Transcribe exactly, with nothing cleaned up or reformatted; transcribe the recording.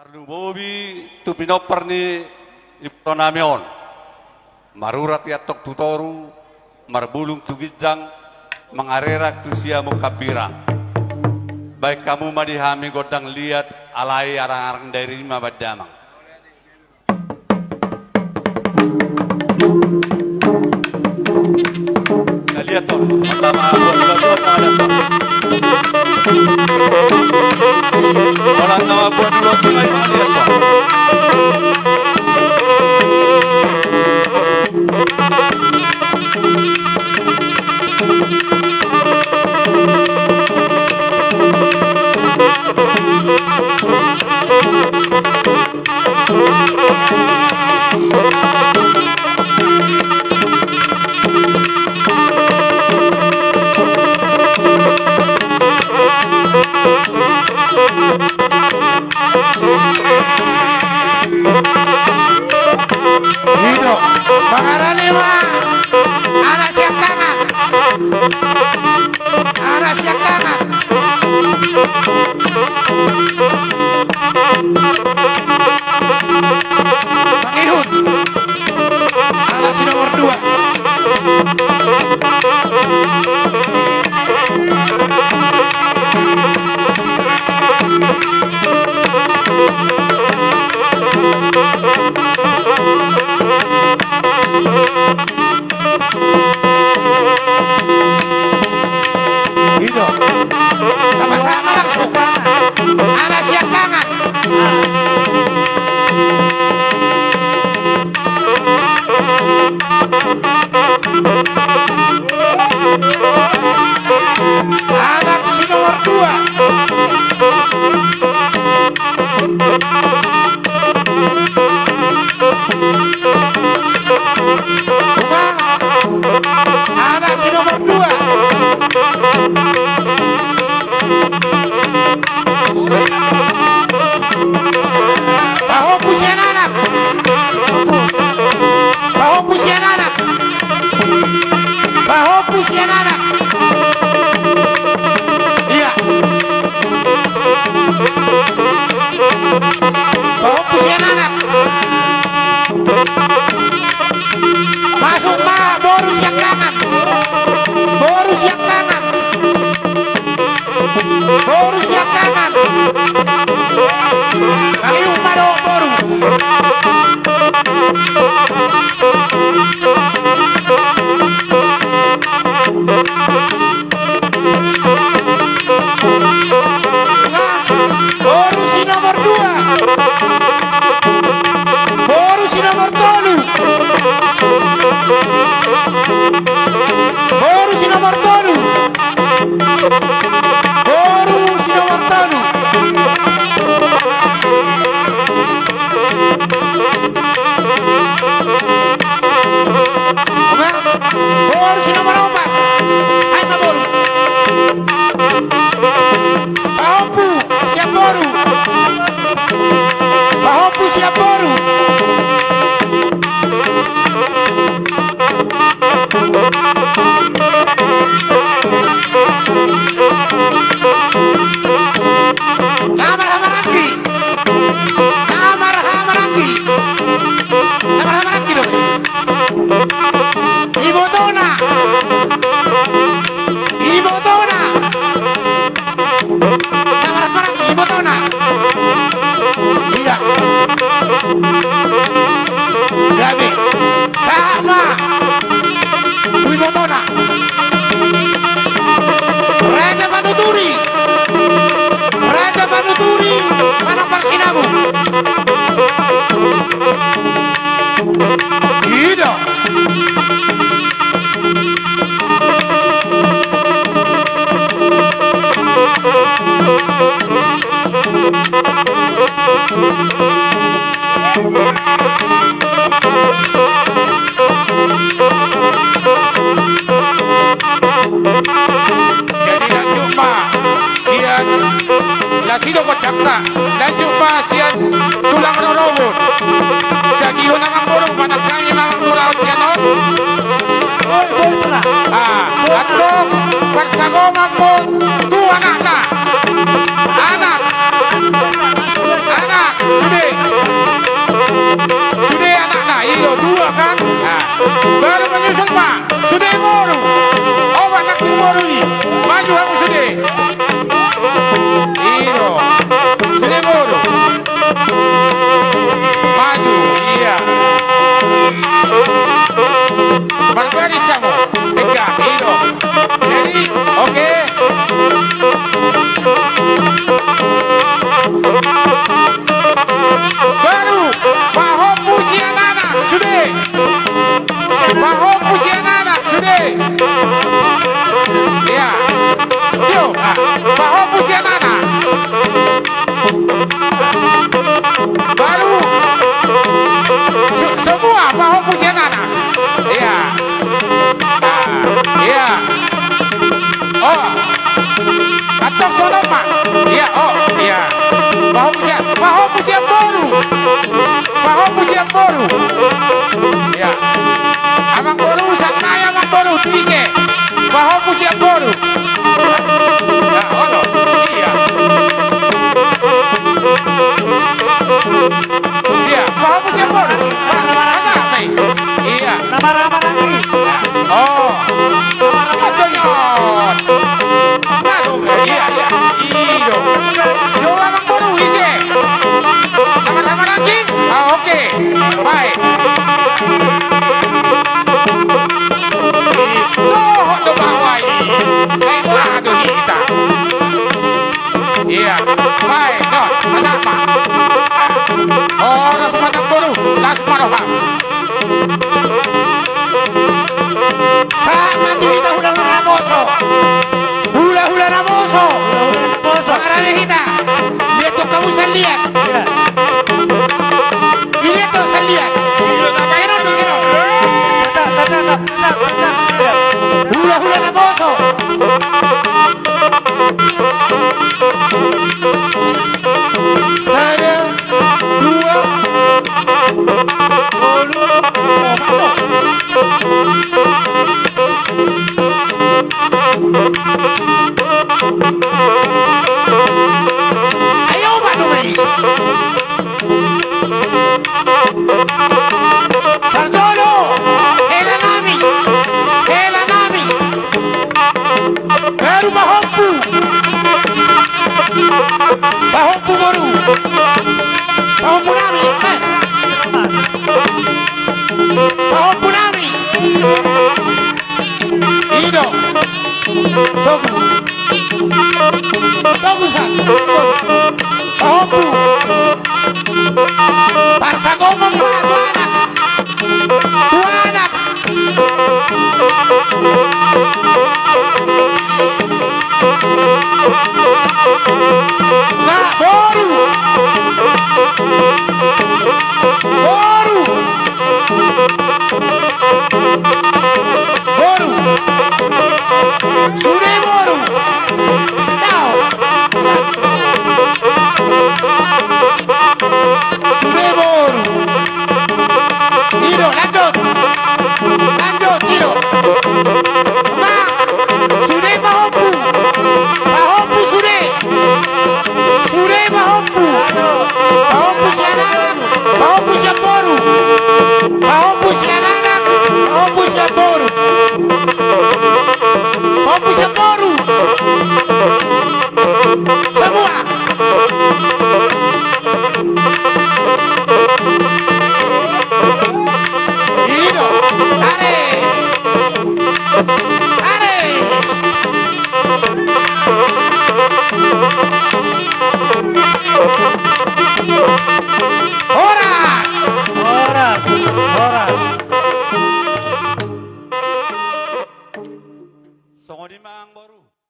Tarlumobi tu pinompar ni ibotonami on, marurat i antong tu toru, marbulung tu ginjang, mangarerak tu siamun hambirang. Baen hamu ma di hami gondang liat, alai arang-arang dairi ma baen damang. Na liat on, holan na mambuat ulos on, na liat on. Holan na mambuat ulos on, na liat on. I do, mangarani ma anak siangkangan. Anak siangkangan. Mangihut. Anak si nomor dua. I do. Sama-sama langsung. Anak siangkangan. Anak si nomor dua. Anak si nomor dua. Pahompu sian anak. Pahompu sian anak. Pahompu sian anak. Ia. Pahompu sian anak. Masuk ma boru siangkangan. Boru siangkangan. Boru siangkangan. Mangihut ma dohot boru. Boru si nomor dua. Boru si nomor tolu. Boru si nomor tolu. Boru si nomor tolu. Boru si nomor opat. Ai ma boru. Pahompu sian boru. Pahompu sian boru. Na marhahamaranggi. Na marhahamaranggi. Na marhahamaranggi do. Ibotona. Ibotona. Na marhahamaranggi ibotona. Ia. Gabe. Sahat ma. Ibotona. Raja Panuturi. Raja Panuturi. Manang Parsinabung. I do. Jadi lanjut ma sian, las i do kocakta. Lanjut ma sian tulang rorobot. Sagihon amangboru, manangkangi ma amangboru sian on. Ah, antong parsagoman ma tu anakna. Anak. Anak. Marbaris hamu. Ega, i do. Jadi, oke. Baru, pahompu sian anak, sude. Pahompu sian anak, sude. Ia. Tio, ah, pahompu sian anak. Baru. Se-, semua pahompu sian anak. Ia. Ah, ia. Oh. Antong songon on ma. Ia, oh, ia. Pahompu sian, pahompu sian boru. Pahompu sian boru. Ia. Amangboru, sannari amangboru, tu ise. Pahompu sian boru. Ia, olo. Ia. Ia, pahompu sian boru. Masa, mai. Ia. Oh. Ia, ia. I do. Coba amangboru, ise. Amar, amar, anjing. Ah, oke. Baik. Dohot do bahwa i. Ai, wah, do hita. Ia. Baik, no. Masa apa? Horas ma amangboru, las ma roham. Sahat ma tu hita hulahula naposo. Hulahula naposo. Hulahula naposo. Mangarade hita. Liat tu hamu salian. Ia. Liat tu salian. Senon do, senon. Tetap, tetap, tetap, tetap, tetap. Hulahula naposo. Sada. Dua. Tolu. Opat. Ai opat do ma i. Parjolo. Hela nami. Hela nami. Baru pahompu. Pahompu boru. Pahompu nami. Eh. Pahompu nami. I do. Togu. Togu sa. Togu. Pahompu. Parsagomon ma tu anak. Tu anak. Na, boru. Boru. Boru. Sude boru. Dao. Sude boru. I do, lanjut. Lanjut, i do. Ma, sude pahompu. Pahompu sude. Sude pahompu. Pahompu sian anak, pahompu sian boru. Pahompu sian anak, pahompu sian boru. Pahompu sian boru. Semua. I do. Tarik. Tarik. Horas. Horas. Horas.